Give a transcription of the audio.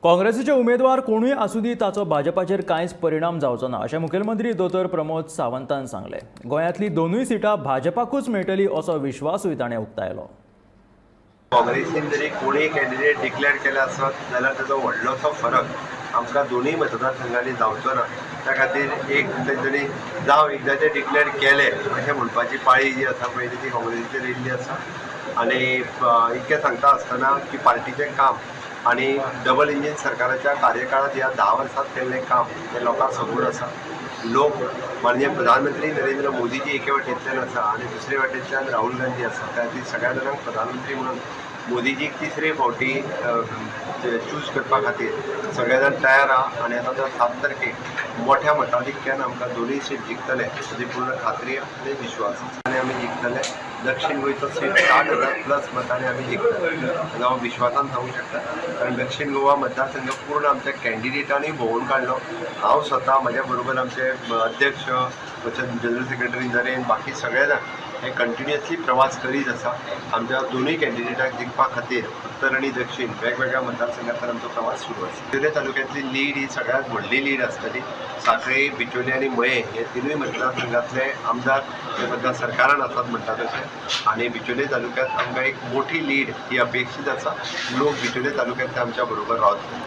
काँग्रेसीचे उमेदवार कोणूय आसूं दी, ताचो भाजपाचेर कांयच परिणाम जावचो ना अशें मुखेलमंत्री दोतोर प्रमोद सावंतान सांगलें। गोंयांतली दोनूय सिटां भाजपाकूच मेळटली असो विश्वासूय ताणें उक्तायलो। काँग्रेसीन जरी कोणूय कॅन्डिडेट डिक्लेअर केला आसत जाल्यार ताचो व्हडलोसो फरक आमकां दोनूय मतदारसंघांनी जावचो ना। त्या खातीर एक तेंच्यांनी जावं एकदांचे डिक्लेअर केले अशें म्हणपाची पाळी जी आसा पयली ती काँग्रेसीचेर येयल्ली आसा। आनी इतकें सांगता आसतना की पार्टीचें काम आनी डबल इंजीन सरकाराच्या कार्यकाळांत ह्या 10 वर्सांत केल्लें काम हें लोकांक खबर आसा। लोक माननीय प्रधानमंत्री नरेंद्र मोदीजी एके वाटेंतल्यान आसा आनी दुसरे वाटेंतल्यान राहुल गांधी आसा। त्या खातीर सगळ्या जाणांक प्रधानमंत्री म्हणून मोदीजीक तिसरे फावटी चूज करपा खातीर सगळे जाण तयार आहा आनी आतां त्या 7 तारखेक मोठ्या मताधिक्यान आमकां दोनूय सीट जिखतले हाची पूर्ण खात्री आनी विश्वास आसा। आनी आमी जिखतले। दक्षिण गोंयचो सीट 60,000 प्लस मतांनी आमी जिखतले हांव विश्वासान सांगूंक शकता, कारण दक्षिण गोवा मतदारसंघ पूर्ण आमच्या कॅन्डिडेटांनी भोंवून काडलो। हांव स्वता, म्हज्या बरोबर आमचे अध्यक्ष, जनरल सेक्रेटरी नरेन, बाकी सगळे जाण हे कंटिन्युअसली प्रवास करीत आसा। आमच्या दोनूय कॅन्डिडेटाक जिखपा खातीर उत्तर आनी दक्षिण वेगवेगळ्या मतदारसंघांतल्यान आमचो प्रवास सुरू आसा। बिचोले तालुक्यांतली लीड ही सगळ्यांत व्हडली लीड आसतली। साखळे, बिचोले आनी मये हे तिनूय मतदारसंघांतले आमदार हे सद्या सरकारान आसात म्हणटा तशें, आनी बिचोले तालुक्यांत आमकां एक मोठी लीड ही अपेक्षीत आसा। लोक बिचोले तालुक्यांतले आमच्या बरोबर रावतले।